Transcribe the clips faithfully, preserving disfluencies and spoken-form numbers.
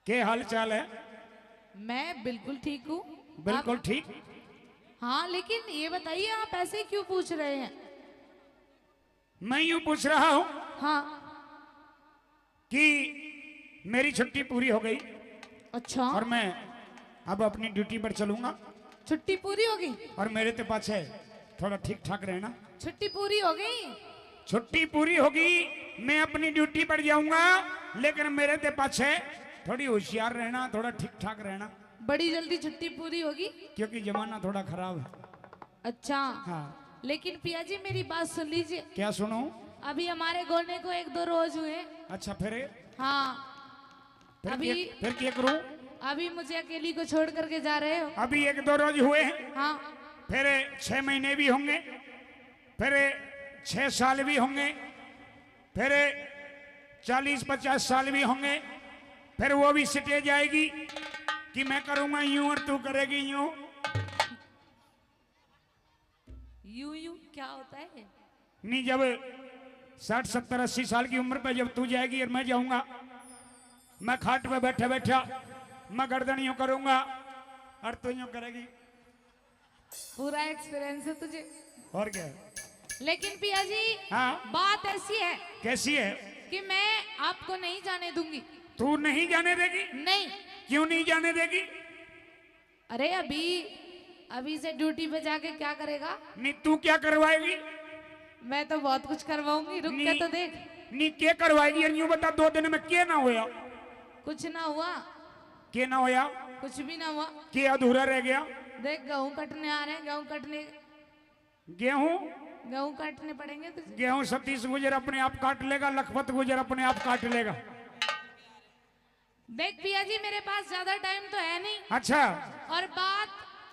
के हाल चाल है? मैं बिल्कुल ठीक हूँ। बिल्कुल आप ठीक। हाँ, लेकिन ये बताइए, आप ऐसे क्यों पूछ रहे हैं? मैं यूं पूछ रहा हूँ हाँ। कि मेरी छुट्टी पूरी हो गई। अच्छा। और मैं अब अपनी ड्यूटी पर चलूंगा। छुट्टी पूरी होगी? और मेरे ते पाछे थोड़ा ठीक ठाक रहना। छुट्टी पूरी हो गई? छुट्टी पूरी होगी, मैं अपनी ड्यूटी पर जाऊंगा, लेकिन मेरे ते पाछे थोड़ी होशियार रहना, थोड़ा ठीक ठाक रहना। बड़ी जल्दी छुट्टी पूरी होगी? क्योंकि जमाना थोड़ा खराब है। अच्छा। हाँ। लेकिन पिया जी, मेरी बात सुन लीजिए। क्या सुनूं? अभी हमारे गोने को एक दो रोज हुए। अच्छा, फिर? हाँ। फिर अभी क्या, फिर क्या करूं? अभी मुझे अकेली को छोड़ करके जा रहे हो? अभी एक दो रोज हुए हैं। हाँ। फिर छह महीने भी होंगे, फिर छह साल भी होंगे, फिर चालीस पचास साल भी होंगे, फिर वो भी स्टेज आएगी कि मैं करूंगा यूं और तू करेगी यूं। यूं यूं क्या होता है? नहीं, जब साठ सत्तर अस्सी साल की उम्र पे जब तू जाएगी और मैं जाऊंगा, मैं खाट पे बैठा बैठा मैं गर्दन यूं करूंगा और तू यूं करेगी। पूरा एक्सपीरियंस है तुझे। और क्या? लेकिन पिया जी, हाँ। बात ऐसी है। कैसी है? कि मैं आपको नहीं जाने दूंगी। तू नहीं जाने देगी? नहीं। क्यों नहीं जाने देगी? अरे अभी, अभी से ड्यूटी पे जाके क्या करेगा? नहीं, तू क्या करवाएगी? मैं तो बहुत कुछ करवाऊंगी, रुक के नहीं, तो देख। नहीं, क्या करवाएगी? यार, यूं बता, दो दिन में क्या ना होया? कुछ ना हुआ। क्या ना होया? कुछ भी ना हुआ। क्या अधूरा रह गया? देख, गेहूं कटने आ रहे हैं, गेहूं कटने। गेहूं? गेहूं काटने पड़ेंगे तुझे। गेहूं सतीश गुजर अपने आप काट लेगा, लखपत गुजर अपने आप काट लेगा। देख पिया जी, मेरे पास ज्यादा टाइम तो है नहीं। अच्छा। और बात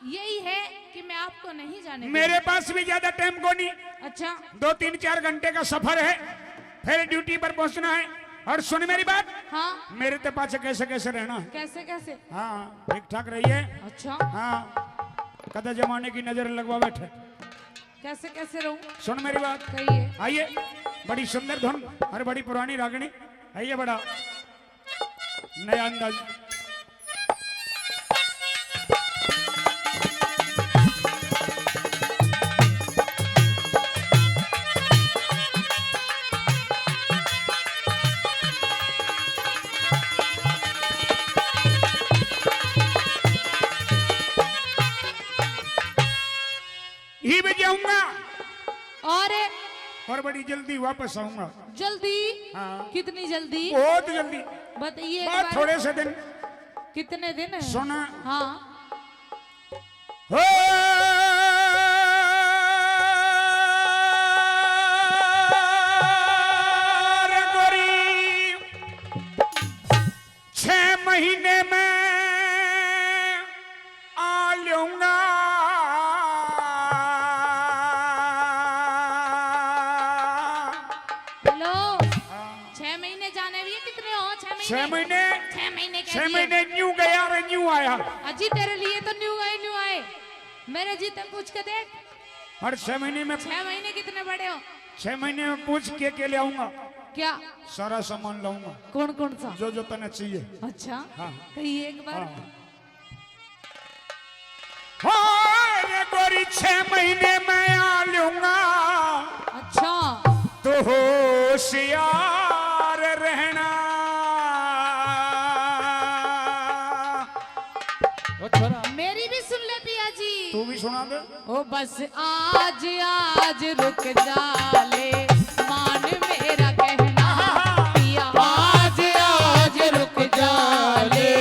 यही है कि मैं आपको नहीं जाने दूंगी। मेरे पास भी ज्यादा टाइम को नहीं। अच्छा। दो तीन चार घंटे का सफर है, फिर ड्यूटी पर पहुंचना है। और सुन मेरी बात। हाँ। मेरे ते पाछे कैसे कैसे रहना है। कैसे कैसे? हाँ, ठीक ठाक रहिए। अच्छा। हाँ, कदा जमाने की नजर लगवा बैठे। कैसे कैसे रहूं? सुन मेरी बात। कहिए। आइए, बड़ी सुंदर धुन और बड़ी पुरानी रागनी। आइए, बड़ा नया अंदाज। ही भी जाऊंगा। और? और बड़ी जल्दी वापस आऊंगा। जल्दी? हाँ। कितनी जल्दी? बहुत जल्दी। बताइए एक बात बार। थोड़े से दिन। कितने दिन? सुना। हाँ। हो रे गोरी, छह महीने में आ लूंगा। हेलो। हाँ। छह महीने जाने भी है, कितने हो? छह महीने? छह महीने। छह महीने कह छह दिए। महीने न्यू गया और न्यू आया। अजी, तेरे लिए तो न्यू गए, न्यू आए। मेरे जी, तम पूछ के देख। और छह महीने में छह महीने कितने बड़े हो? छह महीने में पूछ के, के ले आऊंगा। क्या? सारा सामान लाऊंगा। कौन कौन सा? जो जो तने चाहिए। अच्छा। हाँ। कहिए एक बार। हाँ। अरे गोरी, छह महीने में आ लूंगा। अच्छा। तो होशियार रहना। ओ छोरा। मेरी भी सुन ले पिया जी। तू भी सुना दे। ओ बस आज, आज रुक जा ले, मान मेरा कहना। आहा। पिया आज, आज रुक जा ले,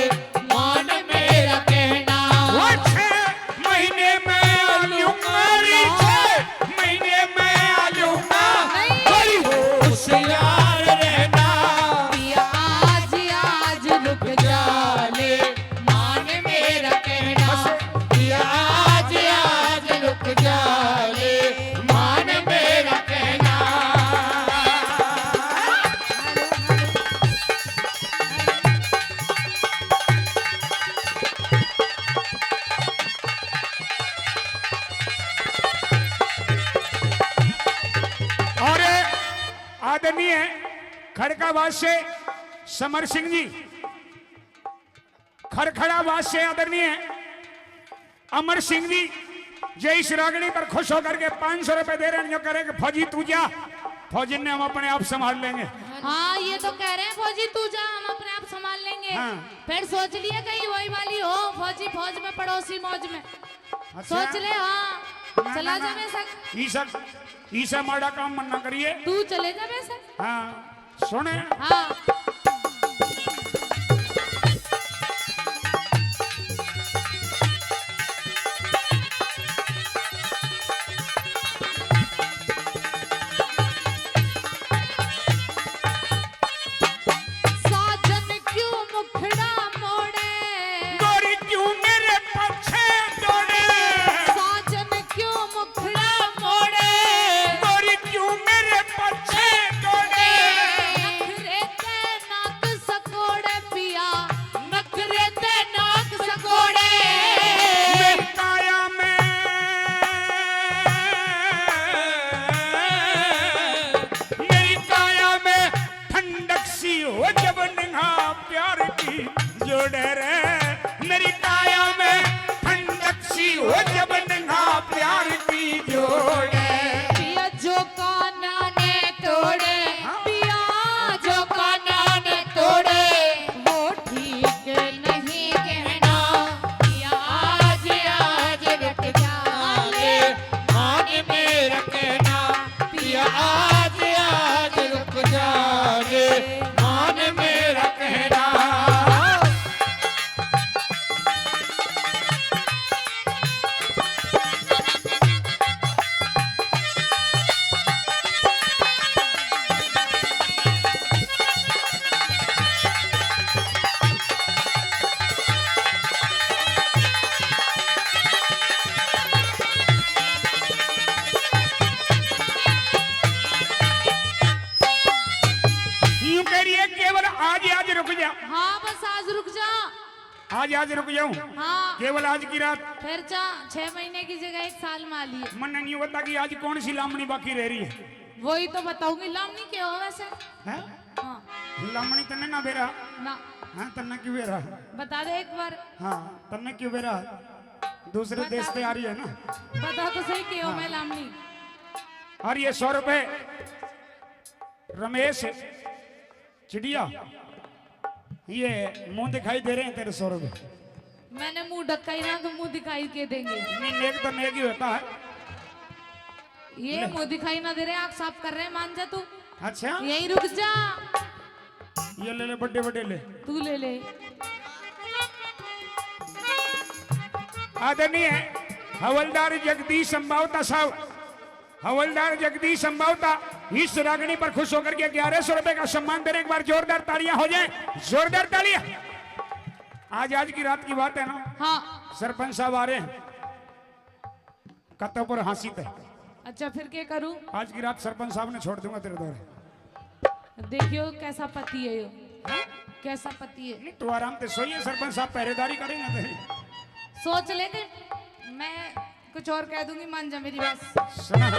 मान मेरा कहना। वो छह महीने में आ लूंगा रे, छह महीने में आ लूंगा। नहीं। बड़ी होशियार रहना। पिया आज, आज रुक जा ले, मान मेरा कहना। बस। पिया आज, आज रुक जा ले, मान मेरा कहना। और आदरणीय खड़कावास से समर सिंह जी, खरखड़ा वासी आदरणीय अमर सिंह जी, जो इस रागनी पर खुश होकर के पाँच सौ रुपए दे रहे हैं, जो करे कि फौजी तू जा, फौजी ने हम अपने आप संभाल लेंगे। हाँ, ये तो कह रहे हैं, फौजी तू जा, हम अपने आप संभाल लेंगे। हाँ। फिर सोच लिए कहीं वही वाली हो, फौजी फौज में, पड़ोसी मौज में। अच्छा। सोच ले, हाँ। ना, चला ना, जा ना। बेशक। ई सब, ई सब माड़ा काम मत ना करिए। तू चले जा बेशक। हाँ, सुने। हाँ। साजन क्यों मुखड़ा मोड़े? गोरी क्यों मेरे पीछे दौड़े? साजन क्यों मुखड़ा मोड़े? गोरी क्यों मेरे पीछे दौड़े? नखरे ते नाक सकोड़े पिया, नखरे ते नाक सकोड़े। मेरी काया में, मेरी काया में ठंडक सी हो जब निगाह प्यार की जोड़े रे। मेरी काया में ठंडक सी हो जब निगाह प्यार की जोड़े। पिया जो काना ने तोड़े, हाँ। पिया जो काना ने तोड़े, वो ठीक नहीं कहना। पिया आज, आज रुक जा ले, मान में रखना। पिया आज, आज रुक जा ले, मान में रखना। यूं कह रही है, केवल आज, आज रुक जा। हाँ, बस आज रुक जा। आज, आज रुक जाऊं। हाँ। केवल आज की रात। फिर जा, छह महीने की जगह एक साल में आ लिए। मन नहीं होता कि आज कौन सी लामणी बाकी रह रही है। वही तो बताऊंगी, लामणी क्या हो वैसे? हैं? हाँ। लामणी तन्ने ना बेरा। ना। हाँ, तन्ने क्यों बेरा? बता दे एक बार। हाँ, तन्ने क्यों बेरा? दूसरे बता देश से आ रही है ना। बता तो सही, क्यों हाँ। मैं लामणी। और ये सौ रुपए रमेश चिड़िया, ये मुंह दिखाई दे रहे हैं तेरे सौ रुपए। मैंने मुंह ढका ही ना, तो मुंह दिखाई के देंगे? नहीं, नेक तो नेक ही होता है। ये ले। मुंह दिखाई ना दे रहे, आंख साफ कर रहे हैं, मान जा तू। अच्छा? यहीं रुक जा। ये ले ले, बड़े बड़े ले। तू ले ले। आदरणीय हवलदार जगदीश संभावता साहब, हवलदार जगदीश संभावता इस रागनी पर खुश होकर के ग्यारह सौ रुपए का सम्मान दे रहे हैं। एक बार जोरदार तालियां हो जाए, जोरदार तालियां। आज, आज की रात की बात है ना? हाँ। सरपंच साहब आ रहे हैं। कत्ता पर हाँसी तै। अच्छा, फिर क्या करूं? आज की रात सरपंच साहब ने छोड़ दूंगा तेरे द्वारे। देखियो कैसा पति है यो। हाँ? कैसा पति है। नहीं, तू आराम से सोइए, सरपंच साहब पहरेदारी करेंगे तेरी। सोच ले, नहीं, मैं कुछ और कह दूंगी, मान जा मेरी बात। सुना।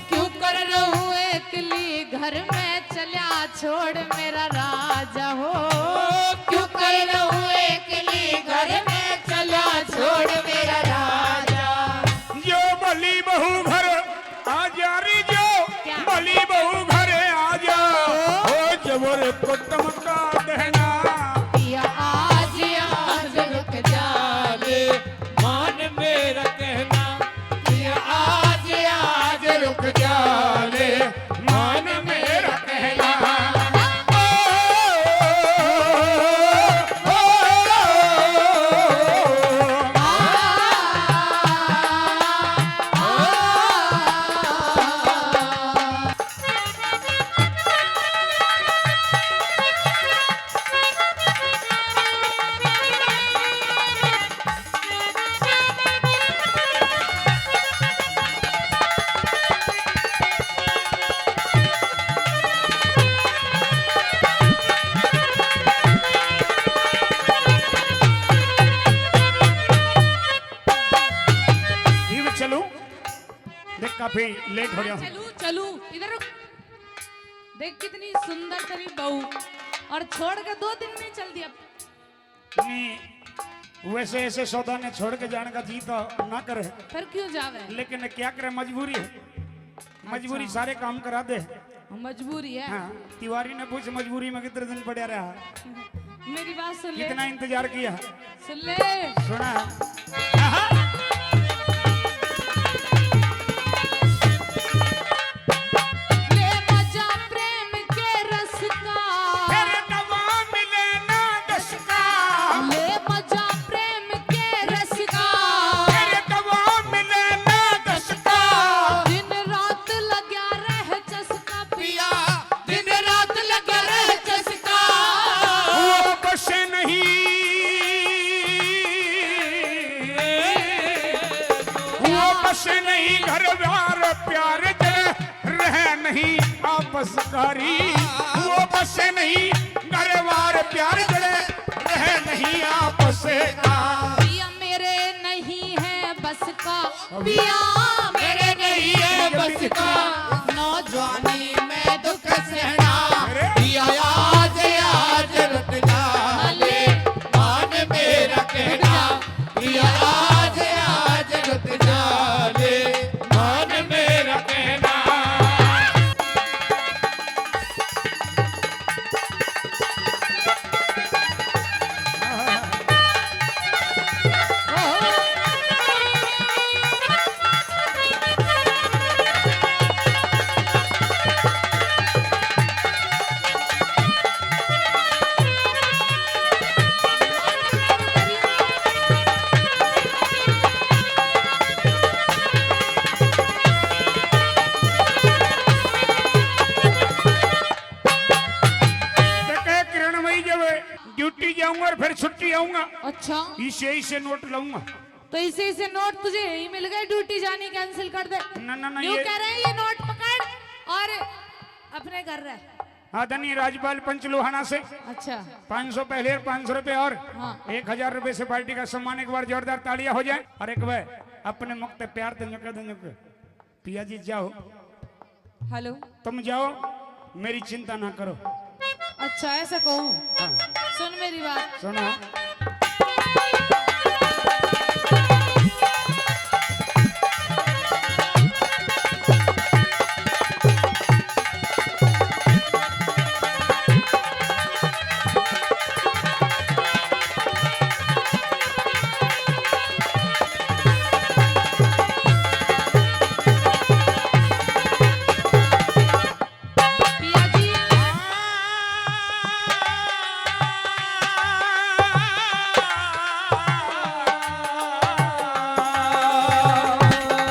क्यों कर रहूं एकली घर में चल्या छोड़ मेरा राजा हो, क्यों कर रहूं एकली घर में चल्या छोड़ मेरा राजा। जो भली बहू घर आ जा रे, जो क्या? भली बहू घर आ जा, ओ। हो जबर कुटुम का दहना। पिया आज, आज रुक जा ले, मान मेरा कहना। पिया आज, आज रुक जा ले, मान मेरा कहना। ओ, ओ, ओ, ओ, आ। अभी लेट हो गया हूँ। चलू, चलू, इधर रुक। देख कितनी सुंदर तेरी बहू, और छोड़ के दो दिन में चल दिया। नहीं, वैसे ऐसे सौदा ने छोड़ के जाने का जी तो ना करे। फिर क्यों जावे? लेकिन क्या करे, मजबूरी है। मजबूरी अच्छा। सारे काम करा दे। मजबूरी है। हाँ, तिवारी ने पूछ, मजबूरी में कितने दिन पड़ा रहा? मेरी बात सुन ले। कितना इंतजार किया? सुन ले। सुना। आहा। ले मजा प्रेम के रस का। फिर दवा मिले ना दस का। ले मजा प्रेम के रस का। फिर दवा मिले ना दस का। दिन रात लग्या रह चस्का पिया। दिन रात लग्या रह चस्का। वो बस नहीं, वो बस नहीं घर बार प्यार जड़े रह नहीं आपस कारी। वो बस नहीं घर बार प्यार जड़े रह नहीं आपस का। पिया मेरे नहीं है बस का। पिया मेरे नहीं है बस का। नौजवानी में दुख सहना। अरे। पिया आज, आज रुत जा ले, मान मेरा कहना। पिया आज, आज रुत जा ले, मान मेरा कहना। तो कहे, किरण भाई, जब ड्यूटी जाऊंगा और फिर छुट्टी आऊंगा, अच्छा। इसे, इसे नोट लाऊंगा। तो इसे, इसे नोट तुझे यही मिल गए, ड्यूटी जानी कैंसिल कर दे। ना, ना, ना, यूं ये कह रहे हैं, ये नोट पकड़ और अपने घर रह। आदरणीय राजपाल पंच लोहाना से अच्छा। पाँच सौ पहले और पाँच सौ रुपए और हाँ। एक हजार रुपए से पार्टी का सम्मान। एक बार जोरदार तालियां हो जाए। और एक बार अपने मुख ते प्यार दे न्यूं कह दे, न्यूं कह। पिया जी जाओ। हेलो। तुम जाओ, मेरी चिंता ना करो। अच्छा, ऐसा कहूँ? हाँ। सुन मेरी बात। सुनो। पिया जी।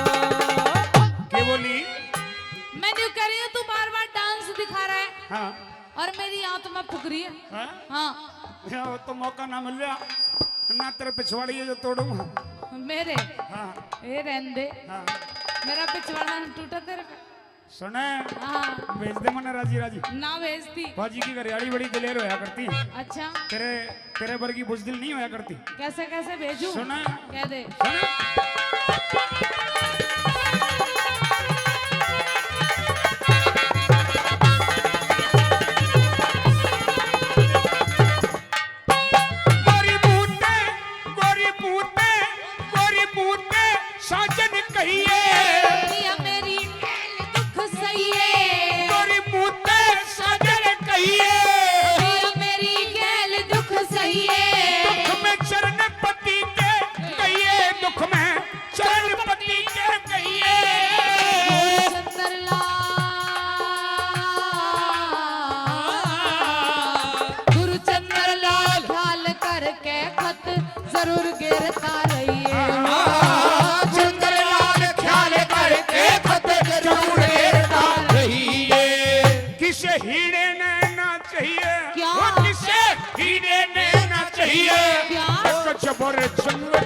के बोली? मैं न्यू कह रही हूँ, तू बार बार डांस दिखा रहा है। हाँ। और मेरी आत्मा फुक रही है। हाँ? हाँ। ये तो मौका ना मिल रहा, ना तेरे पिछवाड़ी ये जो तोड़ूंगा। मेरे? हाँ। ए, रहने दे। हाँ। मेरा पिछवाड़ा ना टूटा तेरे पे। सुने, हाँ। भेज दे मन्ने राजी राजी। ना भेजती। बाजी की घरियाली बड़ी दिलेर होया करती। अच्छा। तेरे, तेरे वर्गी बुजदिल नहीं होया करती। कैसे, कैसे भेजूं? सुने। कह दे। सुने। गोरी मुंह ते, गोरी मुंह ते, गोरी मुंह ते साजन कहिए। या मेरी गैल दुख सहिए। गोरी मुंह ते साजन कहिए। या मेरी गैल दुख सहिए। दुख में चरण पति के कहिए, दुख में चरण पति के कहिए। गुरु चंद्र लाल, गुरु चंद्र लाल ख्याल करके खत जरूर गिरता रहिए। हाँ, चंद्र लाल ख्याल करके खत जरूर गिरता रहिए। किसे हीरे ने ना चाहिए। क्या? वो किसे हीरे ने ना चाहिए। क्या? एक जबर चंद्र